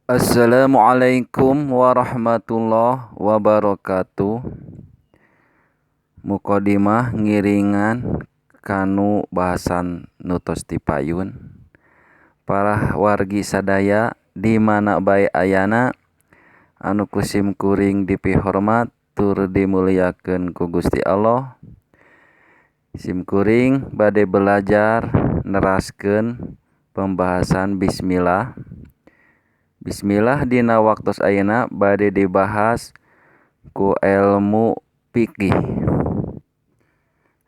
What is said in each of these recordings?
Assalamualaikum warahmatullahi wabarakatuh. Muqaddimah ngiringan kanu bahasan nu tos tipayun. Para wargi sadaya di mana bae ayana anu ku sim kuring dipihormat tur dimuliakeun ku Gusti Allah. Sim kuring bade belajar neraskeun pembahasan bismillah. Bismillah dina waktos ayeuna bade dibahas ku ilmu fikih.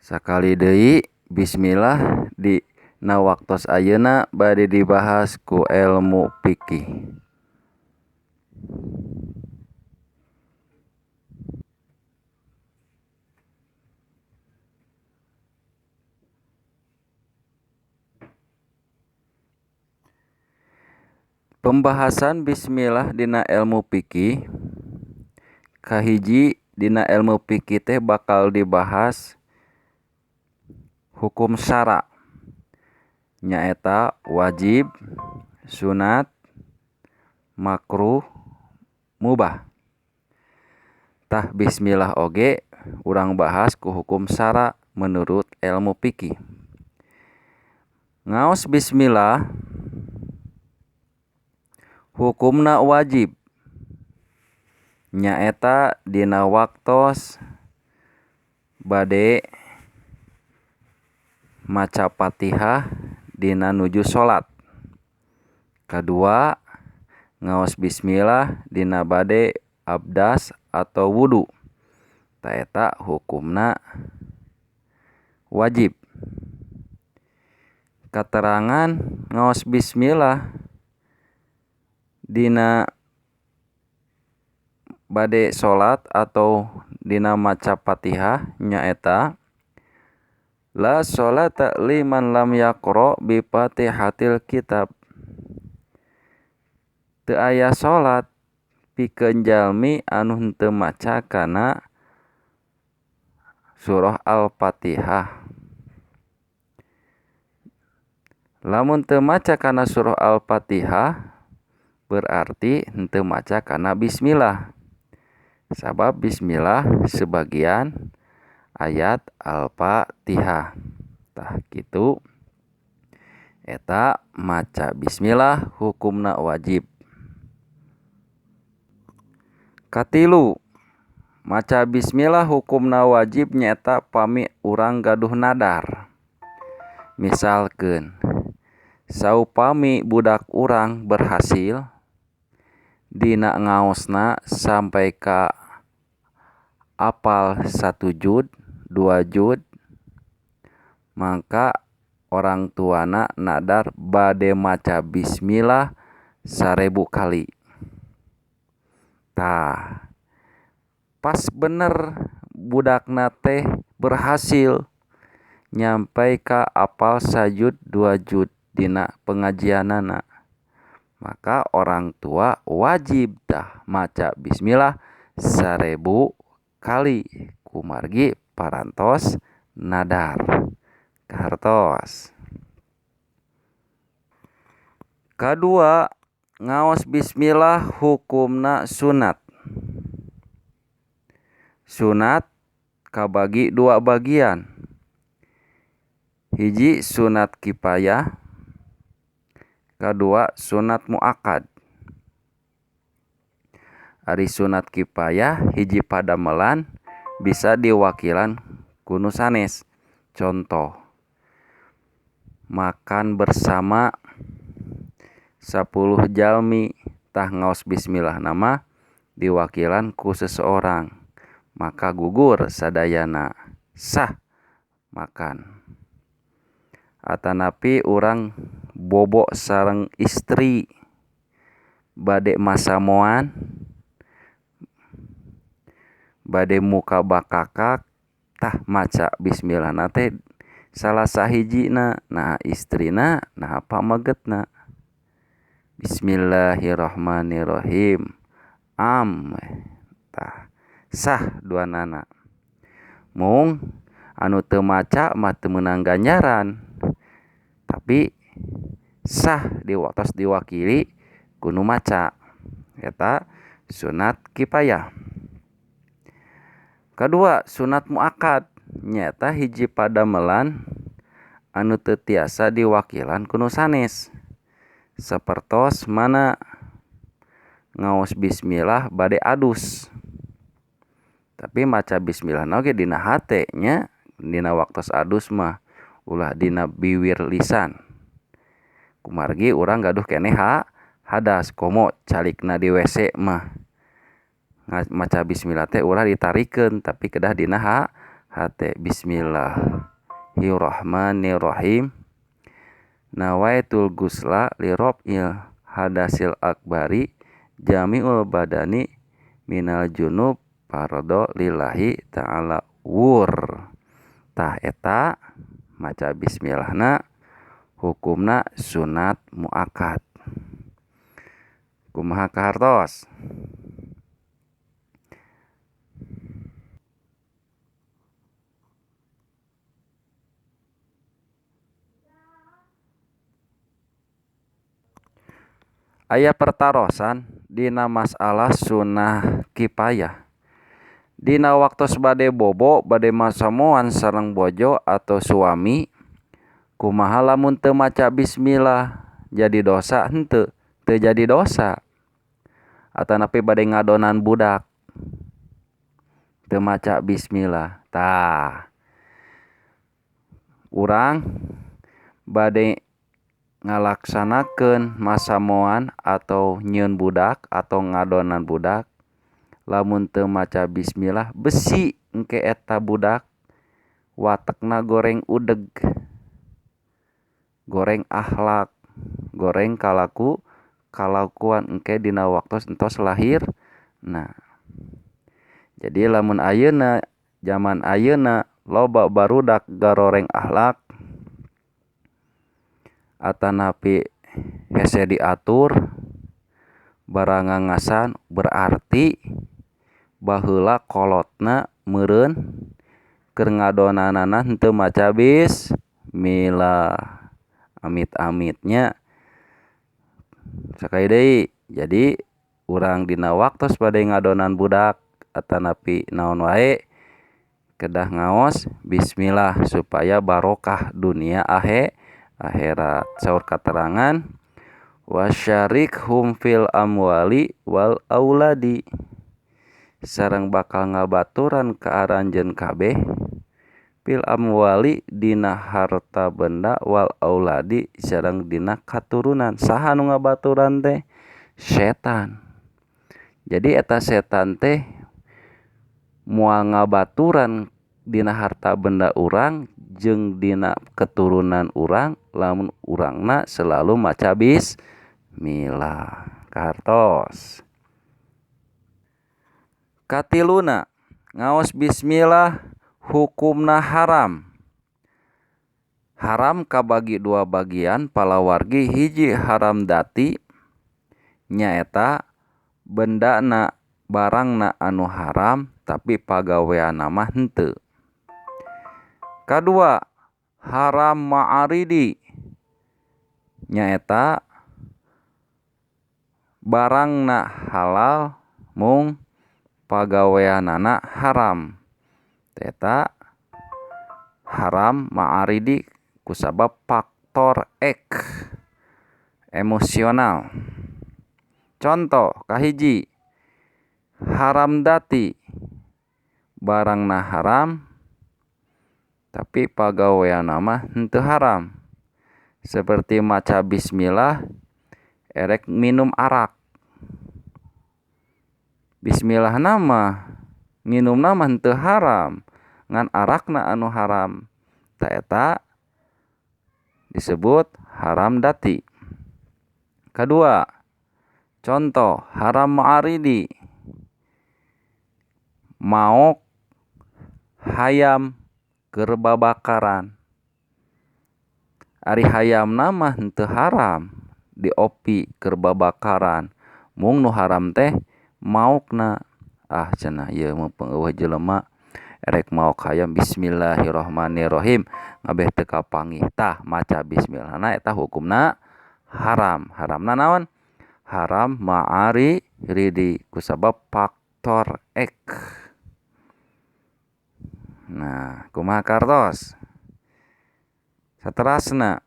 Sakali deui bismillah dina waktos ayeuna bade dibahas ku ilmu fikih. Pembahasan bismillah dina ilmu fikih. Kahiji dina ilmu fikih teh bakal dibahas hukum syara, nyaeta wajib, sunat, makruh, mubah. Tah bismillah oge urang bahas ku hukum syara menurut ilmu fikih. Ngaos bismillah hukumna wajib, nyaeta dina waktos bade maca Fatihah dina nuju salat. Kadua, ngaos bismillah dina bade abdas atau wudu. Ta eta hukumna wajib. Katerangan ngaos bismillah dina bade salat atau dina maca Fatihah nyaeta la sholata liman lam yaqra bi Fatihatil kitab. Teu aya salat pikeun jalmi anu henteu maca kana surah Al-Fatihah. Lamun teu maca kana surah Al-Fatihah berarti henteu maca kana bismillah. Sabab bismillah sebagian ayat Al-Fatihah. Tah kitu eta maca bismillah hukumna wajib. Katilu, maca bismillah hukumna wajib nyaeta pami urang gaduh nadar. Misalkeun saupami budak urang berhasil dina ngaosna sampai ka apal 1 juz, 2 juz, maka orang tuana nadar bade maca bismillah 1000 kali. Tah, pas bener budakna teh berhasil nyampe ka apal 1 juz, 2 juz dina pengajianana, maka orang tua wajib tah maca bismillah 1000 kali kumargi parantos nadar kahartos. Kadua, ngaos bismillah hukumna sunat. Sunat kabagi 2 bagian. Hiji sunat kifayah, kadua sunat muakkad. Ari sunat kifayah hiji padamelan bisa diwakilan ku nu sanes. Contoh, makan bersama 10 jalmi, tah ngaos bismillah nama diwakilan ku seseorang, maka gugur sadayana, sah makan. Atanapi urang bobo sareng istri bade masamoan, bade muka bakakak, tah maca bismillah na teh salah sahijina, nah istrina, nah pamegetna. Bismillahirrahmanirrahim. Am tah sah duanana. Mung anu teu maca mah teu meunang ganjaran, tapi sah diwatos diwakili ku nu maca. Eta sunat kifayah. Kadua sunat muakkad nyaeta hiji padamelan anu teu tiasa diwakilan ku nu sanes. Sapertos mana ngaos bismillah bade adus. Tapi maca bismillah oge dina hate nya, dina waktos adus mah ulah dina biwir lisan. Kumargi urang gaduh keneh hadas komo calikna di WC mah. Maca bismillah teh ulah ditarikeun tapi kedah dina hate. Bismillahirrahmanirrahim. Nawaitul gusla li raf'il hadasil akbari jami'ul badani minal junub fardo lillahi ta'ala wur. Tah eta maca bismillahna hukumna sunat muakkad. Kumaha kahartos? Aya pertarosan dina masalah sunah kifayah. Dina waktos bade bobo bade masamuan sareng bojo atau suami, kumaha lamun teu maca bismillah jadi dosa henteu? Teu jadi dosa. Atanapi bade ngadonan budak teu maca bismillah. Tah urang bade ngalaksanakeun masamuan atau nyieun budak atau ngadonan budak, lamun teu maca bismillah besi engke eta budak watekna goreng udeg, goreng akhlak, goreng kalakuan engke dina waktos entos lahir. Nah, jadi lamun ayeuna zaman ayeuna loba barudak garoreng akhlak atanapi hese diatur barangangasan, berarti baheula kolotna meureun keur ngadonanana henteu maca bismillah. Amit-amitnya sakali deui. Jadi urang dina waktos bade ngadonan budak atanapi naon wae kedah ngaos bismillah supaya barokah dunia akhirat. Saur katerangan wasyarikhum fil amwali wal auladi, sareng bakal ngabaturan ka aranjeun kabeh fil amwali dina harta benda wal auladi sareng dina katurunan. Saha nu ngabaturan teh? Setan. Jadi eta setan teh moal ngabaturan dina harta benda urang jeung dina keturunan urang lamun urangna selalu maca bismillah. Kahartos. Katiluna ngaos bismillah hukumna haram. Haram kabagi dua bagian palawargi. Hiji haram dati nyaeta bendana barangna anu haram tapi pagaweanna mah henteu. Kadua haram ma'aridi nyaeta barangna halal mung pagaweanana haram. Eta haram ma'aridi kusabab faktor ek emosional. Contoh kahiji haram dati barangna haram tapi pagaweanna mah henteu haram. Seperti maca bismillah erek minum arak. Bismillah nama nginumna mah henteu haram, ngan arakna anu haram. Ta eta disebut haram dati. Kedua, contoh haram ma'aridi maok hayam keur babakaran. Ari hayamna mah henteu haram diopi keur babakaran, mung nu haram teh maokna. Ah cenah ieu mah peungeuweuh jelema erek maok hayam bismillahirrahmanirrahim ngabeh teu kapanggih. Tah maca bismillahna eta hukumna haram. Haramna naon? Haram ma'ari ridi kusabab faktor X. Nah, kumaha kartos? Saterasna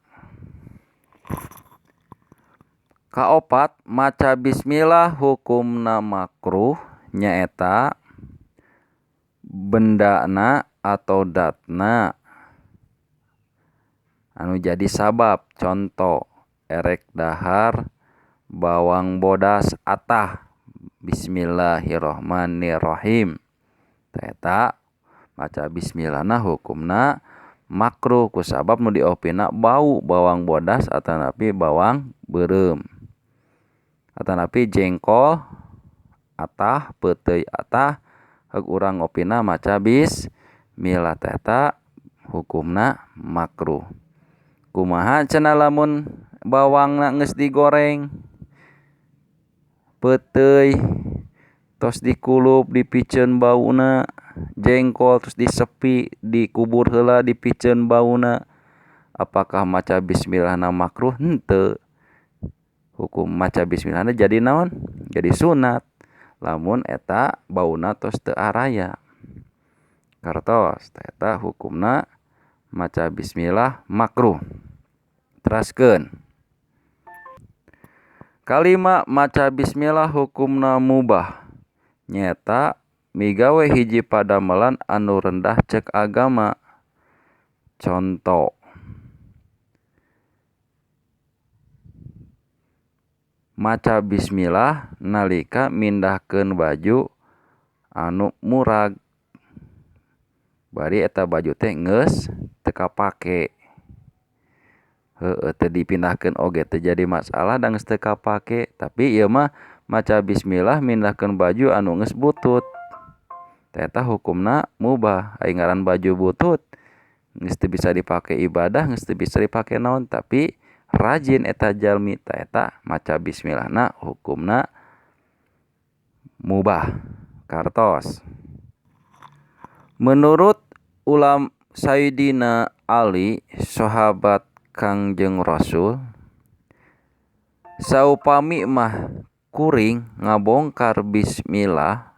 kaopat maca bismillah hukumna makruh nyaeta bendana atau datna anu jadi sabab. Contoh erek dahar bawang bodas atah bismillahirrahmanirrahim. Eta maca bismillahna hukumna makruh kusabab nu diopina bau bawang bodas atanapi bawang beureum atanapi jengkol atah peuteuy atah heug urang ngopina maca bismillah eta hukumna makruh. Kumaha cenah lamun bawangna geus digoreng peuteuy tos dikulup dipiceun bauna, jengkol terus disepi dikubur heula dipiceun bauna, apakah maca bismillahna makruh? Henteu. Hukum maca bismillahna jadi naon? Jadi sunat lamun eta bauna tos teu araya. Kartos eta hukumna maca bismillah makruh. Teraskeun. Kalima maca bismillah hukumna mubah nyaeta migawe hiji padamelan anu rendah cek agama. Contoh maca bismillah nalika mindahkeun baju anu murag bari eta baju teh geus teu kapake. Heueuh teu dipindahkeun oge teu jadi masalah da geus teu kapake, tapi ieu mah maca bismillah mindahkeun baju anu geus butut. Eta hukumna mubah. Ai ngaran baju butut geus teu bisa dipake ibadah, geus teu bisa dipake naon, tapi rajin eta jalmi ta eta maca bismillahna hukumna mubah. Kartos. Menurut ulam Sayyidina Ali sahabat Kangjeng Rasul, saupami mah kuring ngabongkar bismillah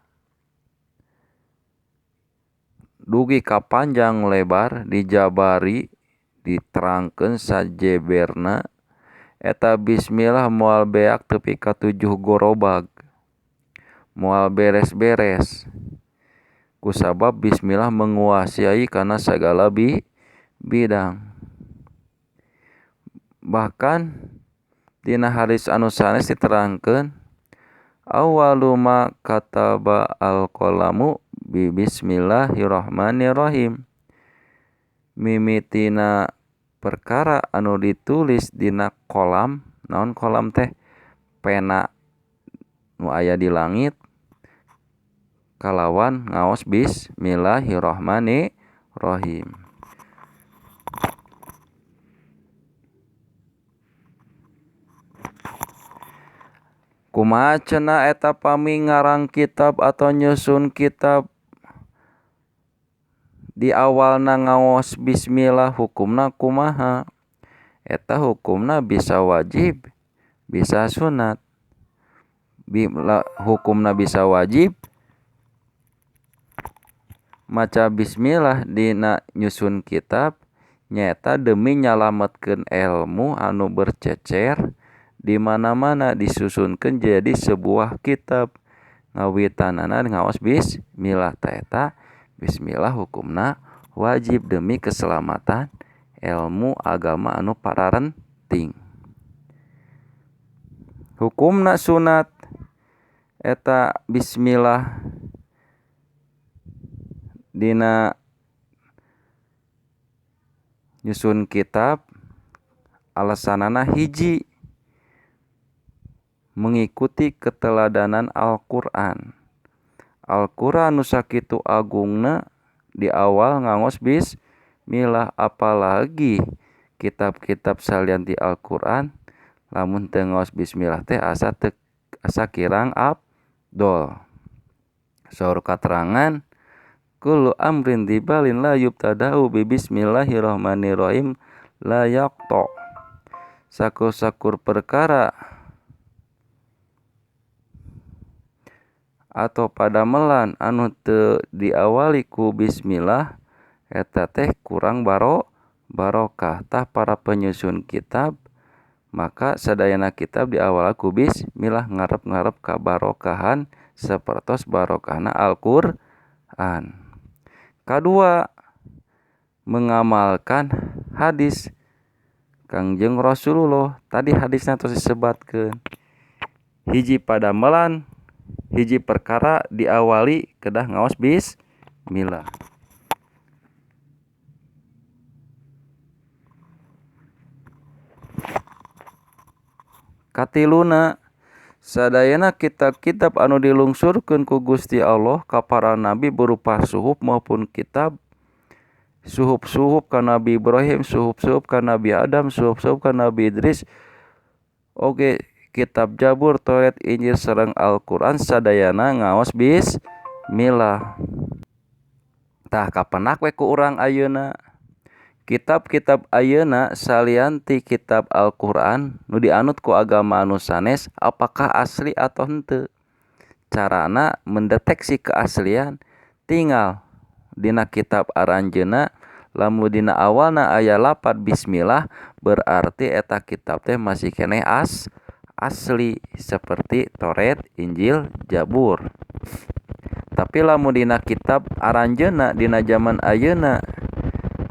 dugi ka panjang lebar dijabari diterangkeun sajeberna eta bismillah moal beak tepi ka 7 gorobag, moal beres-beres kusabab bismillah menguasai kana sagala bidang. Bahkan dina hadis anu sanes diterangkeun awwalu ma kataba al-qalamu bi bismillahirrahmanirrahim, mimitina perkara anu ditulis dina kolam, naon kolam teh pena nu aya di langit kalawan ngaos bismillahirrahmanirrahim. Kumaha cenah eta pami ngarang kitab atau nyusun kitab di awalna ngaos bismillah hukumna kumaha? Eta hukumna bisa wajib bisa sunat. Hukumna bisa wajib maca bismillah dina nyusun kitab nyaeta demi nyalametkeun ilmu anu bercecer di mana-mana disusunkeun jadi sebuah kitab. Ngawitanana ngaos bismillah ta eta bismillah hukumna wajib demi keselamatan ilmu agama anu pararenting. Hukumna sunat eta bismillah dina nyusun kitab alasanana hiji mengikuti keteladanan Al-Qur'an. Al-Qur'an nu sakitu agungna di awal ngangos bismillah, apalagi kitab-kitab salian ti Al-Qur'an lamun teu ngaos bismillah teh asa kirang abdol. Saur katerangan kullu amrin dibalin la yubtada'u bi bismillahirrahmanirrahim la yaqta. Sakur-sakur perkara atau padamelan anu teu diawali ku bismillah eta teh kurang barokah. Tah para penyusun kitab maka sadayana kitab diawali ku bismillah ngarep-ngarep kabarokahan sapertos barokahna Al-Qur'an. Kadua, mengamalkan hadis Kangjeng Rasulullah. Tadi hadisna tos disebatkeun. Hiji padamelan, hiji perkara diawali kedah ngaos bismillah. Katiluna, sadayana kitab-kitab anu dilungsurkeun ku Gusti Allah ka para nabi berupa suhuf maupun kitab, suhuf-suhuf ka Nabi Ibrahim, suhuf-suhuf ka Nabi Adam, suhuf-suhuf ka Nabi Idris, oge kitab Jabur, Taurat, Injil sareng Al-Qur'an sadayana ngaos bismillah. Tah kapenak we ku urang ayeuna. Kitab-kitab ayeuna salian ti kitab Al-Qur'an nu dianut ku agama anu sanes apakah asli atau henteu? Carana mendeteksi keaslian tinggal dina kitab aranjeuna lamun dina awalna aya lapad bismillah berarti eta kitab teh masih keneh asli seperti Taurat, Injil, Jabur. Tapi lamun dina kitab aranjeuna dina zaman ayeuna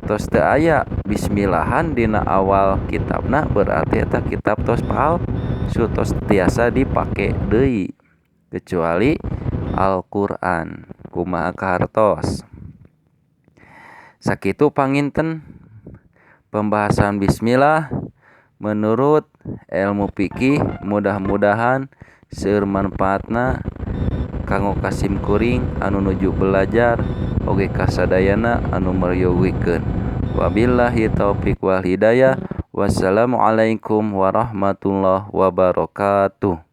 tos teu aya bismillahan dina awal kitabna berarti eta kitab tos palsu, tos tiasa dipake deui kecuali Al-Qur'an. Kumaha kahartos? Sakitu panginten pembahasan bismillah menurut ilmu fikih. Mudah-mudahan seueur manfaatna kanggo kasim kuring anu nuju belajar oge kasadayana anu meryogikeun. Wabillahi taufik wal hidayah. Wassalamualaikum warahmatullahi wabarakatuh.